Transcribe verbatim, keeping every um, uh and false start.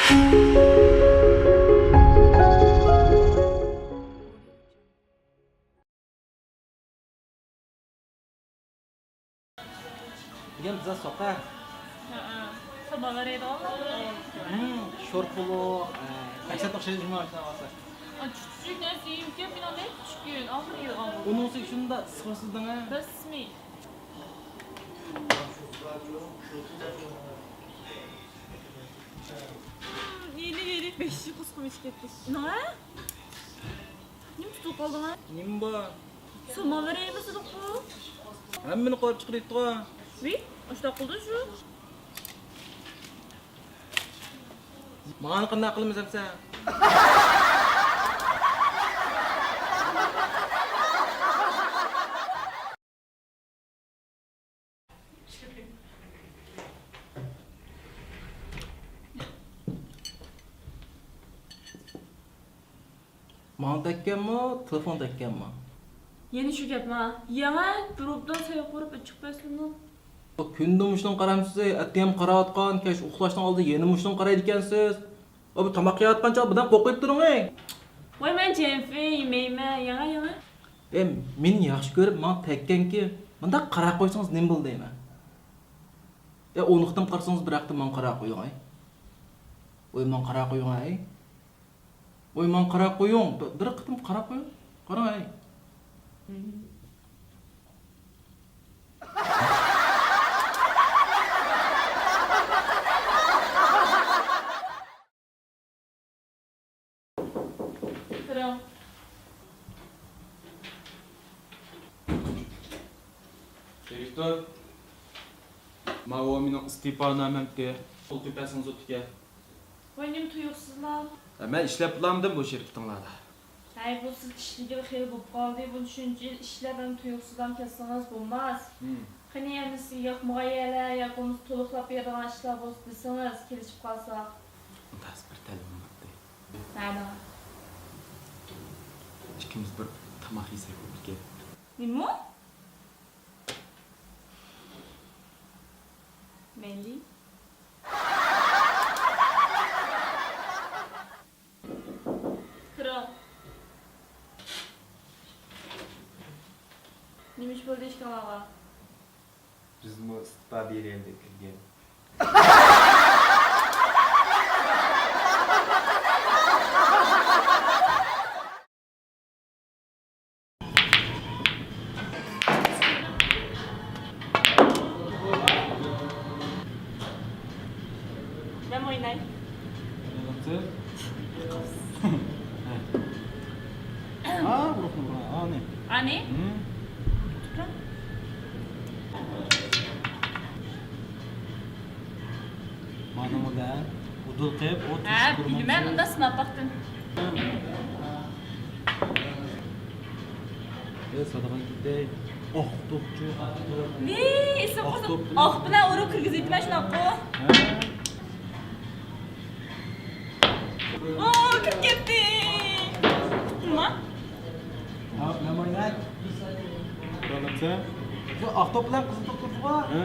دېگەن بىزا سوقا. ھەئە. ساماۋار يەيدىغانلار. ھىم، شورپىلىق، ئە، بەكسات ئوخشايدۇ جۇما ئىشلەۋاتسا. ئا، چۈچۈك نەرسە يېيىمكەن، مېنىڭ بەك چۈشكۈن، ئاخىر يەيدىغان بولدۇم. ئۇنىڭ ئۈستىگە شۇنداق سىغىسىدىڭ ھە. بەسمى. ھىم، يېنى، يېنى، بەش يىل قۇسقۇم ئىچىپ كەتتى. نېمە؟ نېمە تۇتۇپ قالدىڭ ھە؟ نېمە بار؟ ساماۋار يەيمىز دېدۇققۇ. ھەممىنى قويۇپ چىقىرىپتىغۇ. ۋىي، ئاشۇنداق قىلدى شۇ. مانا قانداق قىلىمىز ئەمسە؟ ماڭا تەگكەنمۇ، تېلېفون تەگكەنمۇ؟ يەنە شۇ گەپما؟ يېڭى گۇرۇپپىدىن سەي قۇرۇپ ئېچىق بەرسىمۇ؟ كۈندە مۇشۇنىڭغا قارامسىز، ئەتىگەن قاراۋاتقان، كەچ ئۇخلاشنىڭ ئالدىدا يەنە مۇشۇنىڭغا قارايدىكەنسىز. ئۇ بىر تاماق يەۋاتقان چاغدا بۇنداق قوقۇيۇپ تۇرۇڭ ئەي. ۋاي، مەن جەنفى يېمەيمەن، يېڭى، يېڭى. ئەي، مېنى ياخشى كۆرۈپ ماڭا تەگكەنكى، مۇنداق قاراپ قويسىڭىز نېمە بولدى دەيمەن. ئەي، ئون قېتىم قارىسىڭىز بىر ھەقتە ماڭا قاراپ قويۇڭ ئەي. ۋاي، ماڭا قاراپ قويۇڭ ئەي. ۋاي، ماڭا قاراپ قويۇڭ. بىر، بىر قېتىم قاراپ قويۇڭ. قاراڭ ئەي. كىرىڭ. دىرېكتور، ماۋۇ مېنىڭ ئىستېپانامەمتى. پۇل قويۇپ بەرسىڭىز بوپتىكەن. ۋاي، نېمە تۇيۇقسىزلا؟ ھە، مەن ئىشلەپ بولامدىم بۇ شىركىتىڭلاردا؟ ھەي، بۇ سىز ئىشلىگىلى خېلى بوپ قالدى. بۇنى شۇنچە يىل ئىشلەپ، ئەمدى تۇيۇقسىزلا كەتسىڭىز بولماس. ھىم. قېنى، ئەمدى سىزگە ياقمىغان يەرلەر ياكى بولمىسا تولۇقلاپ بېرىدىغان ئىشلار بولسا دېسىڭىز، كېلىشىپ قالساق. مۇمتاز، بىر تەلىپىم بار ئىدى. نەدە؟ ئىككىمىز بىر تاماق يېسەك بوپتىكەن. نېمە؟ مەيلى. كىرىڭ. نېمە ئىش بولدى ئىككىڭلارغا؟ بىزمۇ ئىستېپا بېرەيلى دەپ كىرگەن. مەن ئويناي. ئا، ئۇرۇقنى ئۇرۇڭ. ئانى. ئانى؟ ھىم. مانا بۇ دە. ئۇدۇل قىپ، ئۇ ھە، تۇتۇش بىلىمەن، كۇرماقچى. ئۇندا سىناپ باقتىم. ئە، سادىغان كېتەي. ئاق توپچۇ، ئاق توپ. ۋىي، ئېسىم ئاق قوزا-، توپ بىلەن. ئاق بىلەن ئۇرۇپ كىرگۈزۈۋېتىمەن شۇنداققۇ. ھە. ئو، كىرىپ كەتتى. نېمە؟ ھا، نېمە ئويناي؟ كۆرەلەمسەن؟ شۇ ئاق توپ بىلەن قىزىل توپ تۇرسىغۇ. ھە.